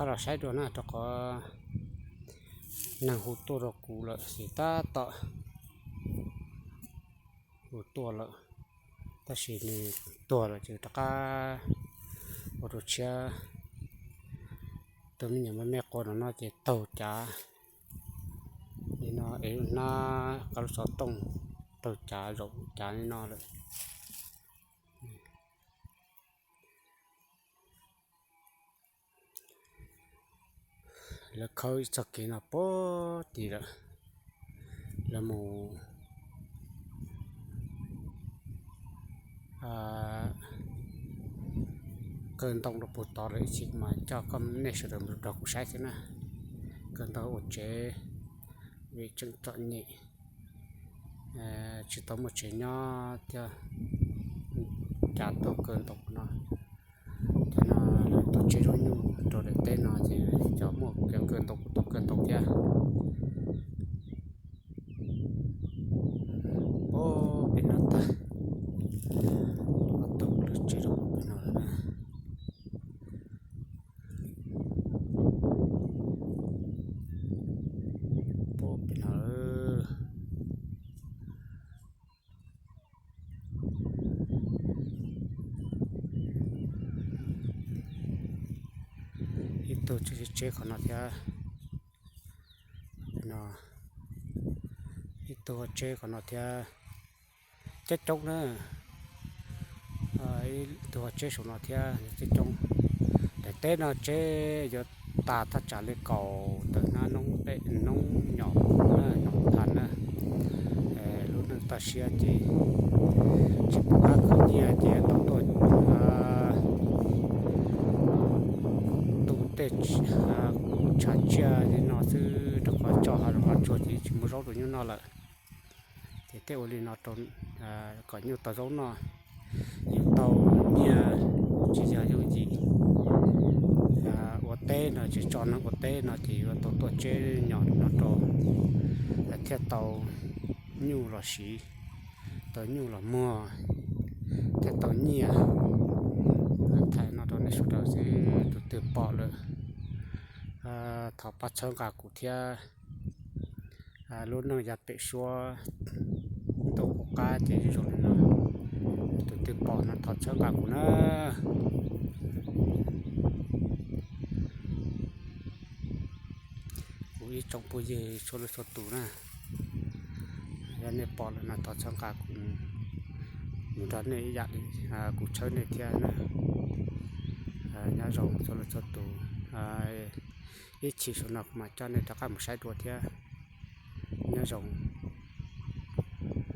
qab los saib dua na, rau qhov neeg hu tuaj rau kuv lawm ces tab tom hu tuaj lawm, tab sis nws tuag lawm ces rov qab ua rau tshiab. Tus me nyuam me me qua no no ces taug cav li no es hnab qab lub xov tooj taug cav zaum cav li no lawm. Lawv khawb ib txoj kev no puag tim lawm, lawv mus kaw ntoo rau puag tod lawm, ib chim mas coj nej sawv daws mus nrog kuv saib thiab na. Kaw ntoo ua tsev, vim tseem txom nyem, tsis tau muaj tsev nyob thiab, cav tuaj kaw ntoo no. Cov no tuaj tseb zaub nyuj rau daim teb no ces cov muaj kev kaw ntoo kuj tuaj kaw ntoo thiab. Pem no tag, ob tug lawv tseb rau pem no lawm na. Pem no ib tug tseb qhov no thiab, ib tug tseb qhov no thiab. Coob coob na, ib tug tseb saum no thiab coob coob. Daim teb no tseb yuav tas thaj tsam li kaum tawm hnab noob pem noob nyom, nyom thas na. Lub neej toj siab ces tsis pom qab khwv nyiaj ces tau tuaj tu tej tshav tsiaj li no xwb rau qhov tso hav zoov hav tsuag ces tsis muaj zaub rau nyuj noj lawm. Ces tej ua li no rau kom nyuj tau zaub noj, yus tau nyiaj tsis yog yooj yim. Ua teb no tsis tso neeg ua teb no ces yuav tau tuaj tseb nyom no rau thiaj tau nyuj los siv, tau nyuj los muag, thiaj tau nyiaj. Thaij no rau nej sawv daws xwb, tus twg pom lawm thov pab txhawb nqa kuv thiab. Lub neej yav pem suab ntuj qub qab ces zoo li no, tus twg pom no thov txhawb nqa kuv na. Kuv ib tsoom phooj ywg txhua leej txhua tus na, yog nej pom lawm no thov txhawb nqa kuv, mus nrog nej ib yam li kuv txhawb nej thiab na. Nyob zoo txhua leej txhua tus, ib chim saum no kuv mam coj nej rov qab mus saib dua thiab. Nyob zoo.